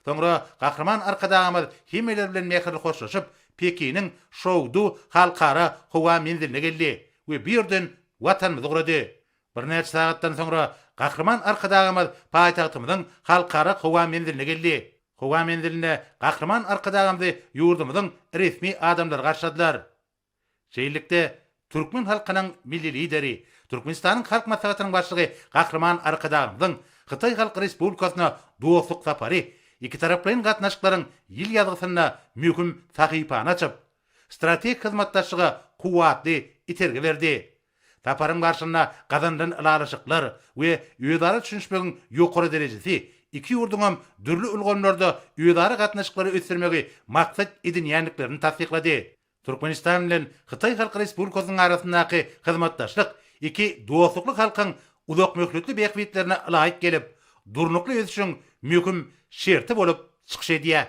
Soňra Gahryman Arkadagymyz hemmeler bilen mähirli hoşlaşyp, Pekiniň Şoudu Halkara howa menziline geldi we bu ýerden Watanymyza ugrady. Birnäçe sagatdan soňra Gahryman Arkadagymyz paýtagtymyzyň Halkara howa menziline geldi. Howa menzilinde Gahryman Arkadagymyzy ýurdumyzyň resmi adamlary garşyladylar. Şeýlelikde, türkmen halkynyň Milli Lideri, Türkmenistanyň Halk Maslahatynyň Başlygy Gahryman Arkadagymyzyň Hytaý Halk Respublikasyna dostluk sapary ikitaraplaýyn gatnaşyklaryň ýyl ýazgysynda möhüm sahypany açyp, strategik hyzmatdaşlyga kuwwatly itergi berdi. Saparyň barşynda gazanylan ylalaşyklar we özara düşünişmegiň ýokary derejesi iki ýurduňam dürli ulgamlarda özara gatnaşyklary ösdürmegi maksat edinýändiklerini tassyklady. Türkmenistan bilen Hytaý Halk Respublikasynyň arasyndaky hyzmatdaşlyk iki dostlukly halkyň uzakmöhletli bähbitlerine ylaýyk gelip, durnukly ösüşiň möhüm şerti bolup çykyş edýär.